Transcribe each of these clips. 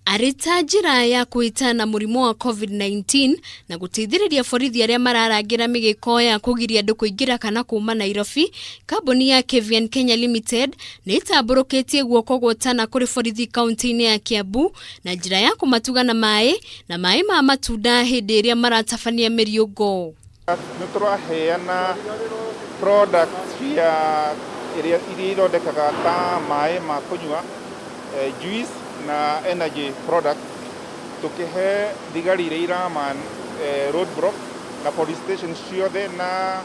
Arĩ ta njĩra ya kũhĩtana mũrimũ wa COVID-19 na gũteithĩrĩria borithi arĩa mararangĩra mĩgĩko ya kũgiria andũ kũingĩra kana kuma Nairobi, kambuni ya KVN Kenya Limited nĩ ĩtambũrũkĩtie guoko gwotana kũrĩ borithi kaunti-inĩ ya Kiambu na njĩra ya kũmatuga na maĩ na maĩ ma matunda hĩndĩ ĩrĩa maratabania mĩriũngũ. Nĩ tũraheana product cia iria ithondekaga ta maĩ ma kũnyua, juice na energy product, tukihe thigari iria iraman road block na police station ciothe na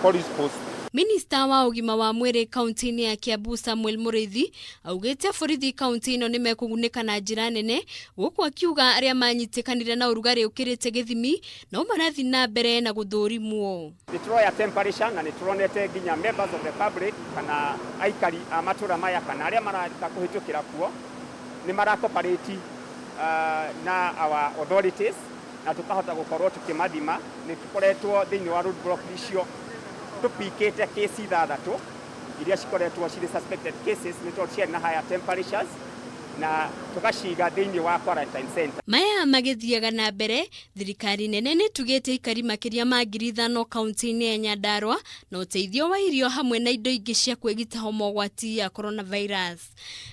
police post. Minista wa ũgima wa mwĩrĩ kaunti-inĩ ya Kiambu Samuel Mũrĩithi augĩte borithi kaunti ĩno nĩ mekũgunĩka na njĩra nene, gũkũ akiuga arĩa manyitĩkanire na ũrugarĩ ũkĩrĩte gĩthimi no marathiĩ na mbere na gũthũrimwo. Nĩ tũroya temperature na nĩ turonete nginya members of the public kana aikari a matũra maya kana arĩa maraka kũhĩtũkĩra kuo nĩ mara cooperate na our authorities na tukahota gũkorwo tukĩmathima. Nĩ tũkoretwo thĩinĩ wa road block icio tũpikĩte kesi 6 iria cikoretwo cirĩ suspected cases nĩ tondũ ciarĩ na higher temperatures na tugaciga thĩinĩ wa quarantine center. Maya magĩthiaga na mbere, thirikari nene nĩ ĩtugĩte aikari makĩria ma 5,000 kaunti-inĩ ya Nyandarua na ũteithio wa irio hamwe na indo ingĩ cia kwĩgita mogwati ya coronavirus.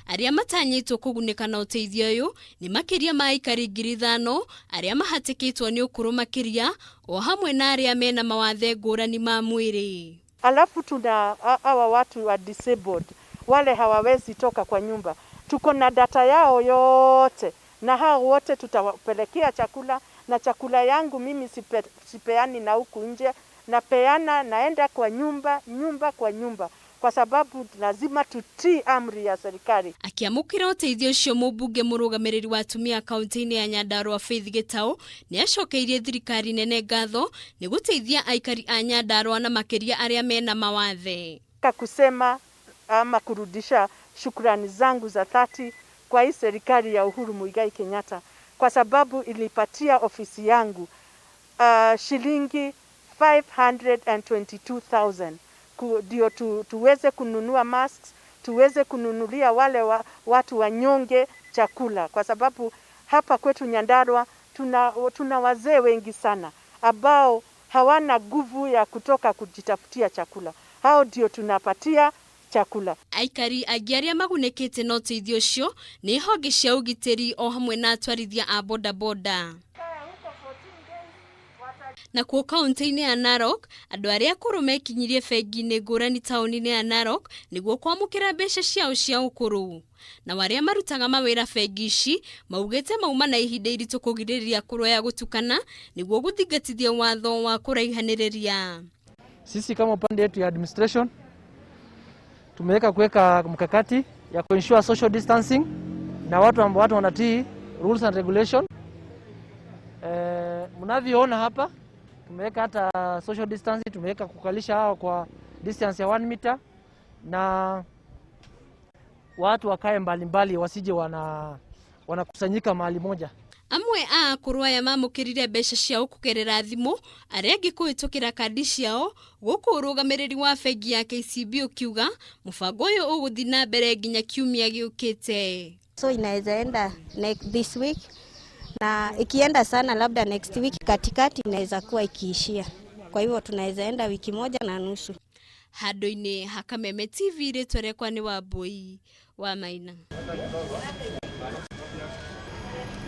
Arĩa matanyĩtwo kũgunĩka na ũteithio ũyũ nĩ makĩria ma aikari 5,000 arĩa mahatĩkĩtwo nĩ ũkũrũ makĩria o hamwe na arĩa mena mawathe ngũrani ma mwĩrĩ. Alafu tuna hawa watu wa disabled wale hawawezi toka kwa nyumba, tuko na data yao yote, na hao wote tutawapelekea chakula. Na chakula yangu mimi sipeani na huku nje, napeana naenda kwa nyumba, nyumba kwa nyumba, kwa sababu lazima tutii amri ya serikali. Akĩamũkĩra ũteithio ũcio, mũmbunge mũrũgamĩrĩri wa atumia kaunti-inĩ ya Nyandarua Faith Gĩtaũ nĩ acokeirie thirikari nene ngatho nĩ gũteithia aikari a Nyandarua na makĩria arĩa mena mawathe. Kusema ama kurudisha shukrani zangu za dhati kwa hii serikali ya Uhuru Muigai Kenyatta kwa sababu ilipatia ofisi yangu shilingi 522,000 ndio tuweze kununua masks, tuweze kununulia wale watu wanyonge chakula, kwa sababu hapa kwetu Nyandarua tuna wazee wengi sana ambao hawana nguvu ya kutoka kujitafutia chakula. Hao ndio tunapatia chakula. Aikari angĩ arĩa magunĩkĩte na ũteithio ũcio nĩ honge cia ũgitĩri o hamwe na atwarithia a bodaboda. Nakuo kaunti-inĩ ya Narok, andũ arĩa akũrũ mekinyirie bengi-inĩ ngũrani taũni-inĩ ya Narok nĩguo kwamũkĩra mbeca ciao cia ũkũrũ. Nao arĩa marutaga mawĩra bengi ici maugĩte mauma na ihinda iritũ kũgirĩrĩria akũrũ aya gũtukana nĩguo gũthingatithia watho wa kũraihanĩrĩria. Sisi kama upande yetu ya administration tumeweka kuweka mkakati ya kuensure social distancing na watu ambao watu wanatii rules and regulation. Mnavyoona hapa tumeweka hata social distancing, tumeweka kukalisha hao kwa distance ya 1 meter na watu wakae mbalimbali wasije wanakusanyika mahali moja. Amwe a akũrũ aya mamũkĩrire mbeca ciao kũgerera thimũ, arĩa angĩ kũhĩtũkĩra kandi ciao, gũkũ ũrũgamĩrĩri wa bengi ya KCB ũkiuga mũbango ũyũ ũgũthiĩ na mbere nginya kiumia gĩũkĩte. So inaweza enda next this week na ikienda sana labda next week katikati inaweza kuwa ikiishia. Kwa hivyo tunaweza enda wiki moja na nusu. Handũ-inĩ ha Kameme TV, rĩtwa rĩakwa nĩ Wambui wa Maina.